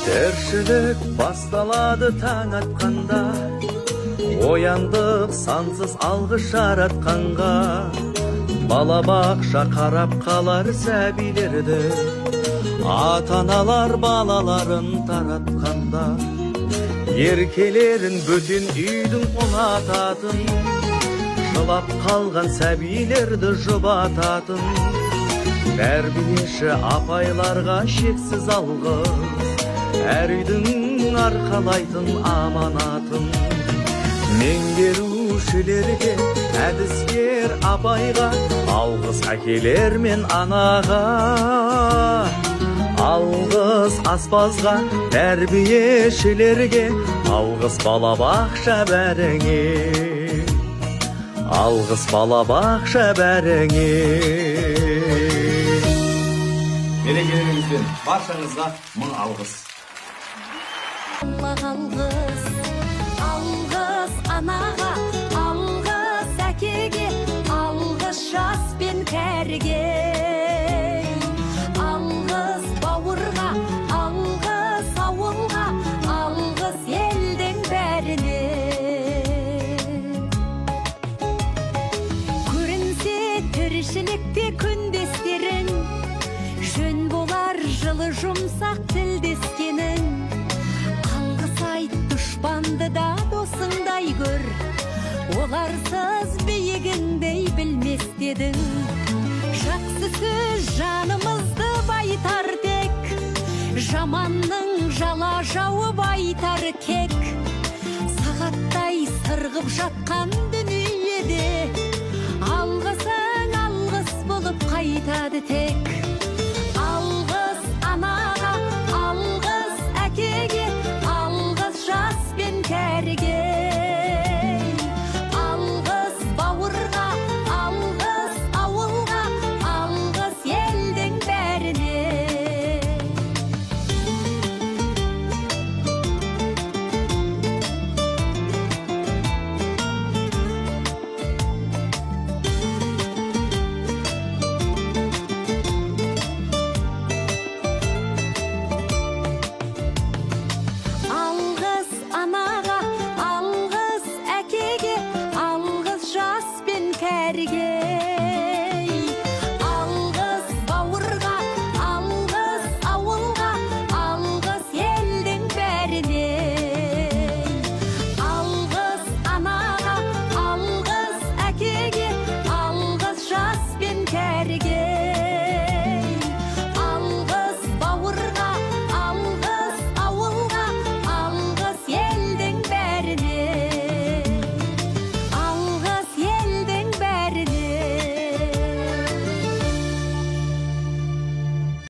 Тіршілік басталады таң атқанда, ояндық сансыз алғыс жаратқанға. Балабақша қарап қалар сәбилерді, ата-аналар балаларын таратқанда. Еркелерін бөтен үйдің ұнататын, жылап қалған сәбилерді жұбататын. Тәрбиеші апайларға шексіз алғыс, әр үйдің арқалайтын аманатын. Меңгерушілерге, әдіскер апайға, алғыс әкелер мен анаға. Алғыс аспазға, тәрбиешілерге, алғыс балабақша бәріңе. Алғыс балабақша бәріңе. Мерекелеріңізбен баршаңызға мың алғыс. Алғыс, алғыс анаға, алғыс әкеге, алғыс жас пен кәріге. Алғыс бауырға, алғыс ауылға, алғыс елдің бәріне. Көрінсе тіршілікте күндестерің, жөн болар жылы жұмсақ тілдескенің. Алғыс айт дұшпанды да досыңдай көр, оларсыз биігіңдей білмес дедің. Жақсы сөз жанымызды байытар тек, жаманның жала жауып айтар кек. Сағаттай сырғып жатқан дүниеде, алғысың алғыс болып қайтады тек.